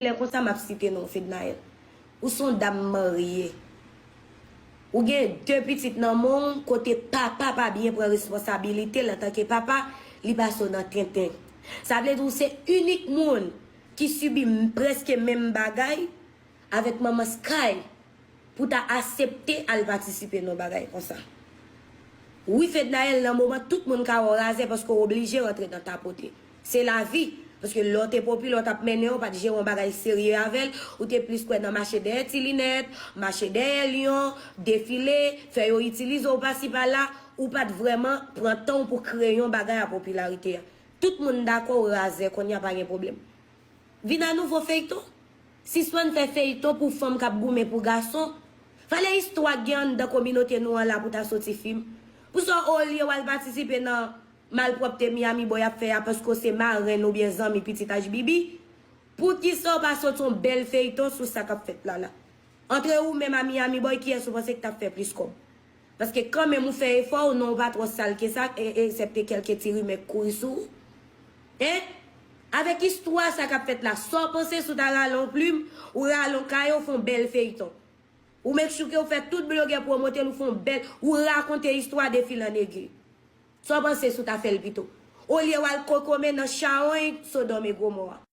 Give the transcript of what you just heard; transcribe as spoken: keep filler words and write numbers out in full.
lè konsa m ap site non w, Fednaelle. Ou se yon dam marye. Ou gen de pitit nan men w, kote papa pa byen pran responsabilite l antanke papa, li pase w nan tenten. Sa vle di w se inik moun ki sibi m-, prèske menm bagay avèk manman Sky pou ta asepte al patisipe nan bagay konsa. Wi, Fednaelle, nan moman tout moun ka wè w razè paske w oblije rantre nan tapote. Se lavi. Paske lè w te popilè, w t ap mennen, w pa t jere yon bagay serye avè l, ou te plis kwè nan mache dèyè ti linèt, mache dèyè lyon, defile, fè yo itilize w pasi pala, ou pa t vrèman pran tan w pou kreye yon bagay a popilarite a. Tout moun dakò w razè, kounye a pa gen pwoblèm. Vin a nouvo feyton. Sispann fè feyton pou fanm k ap goumen pou gason. Fale istwa k gen anndan kominote nou an la pou ta soti fim. Pou sa, olye w al patisipe nan malpwòpte Miami Boy ap fè a paske w se marenn oubyen zanmi pitit H B B, poukisa w pa soti yon bèl feyton sou sa k ap fèt la la? Antre ou menm a Miami Boy, kiyès ou panse ki t ap fè plis kòb? Paske kanmenm ou fè efò w, non w pa twò sal ke sa, e, eksèpte kèlke ti rimè k kouri sou ou. Hein? Avèk istwa sa k ap fèt la, sa w panse si w ta rale yon plim, ou rale yon kaye, w fè yon bèl feyton? Ou make sure ke w fè tout blogè pwomote l, ou fè yon bèl, ou rakonte istwa de fil an egli. Sa w panse si w ta fè l pito? Olye w al kokomen nan chawony Sodòm e Gomò a.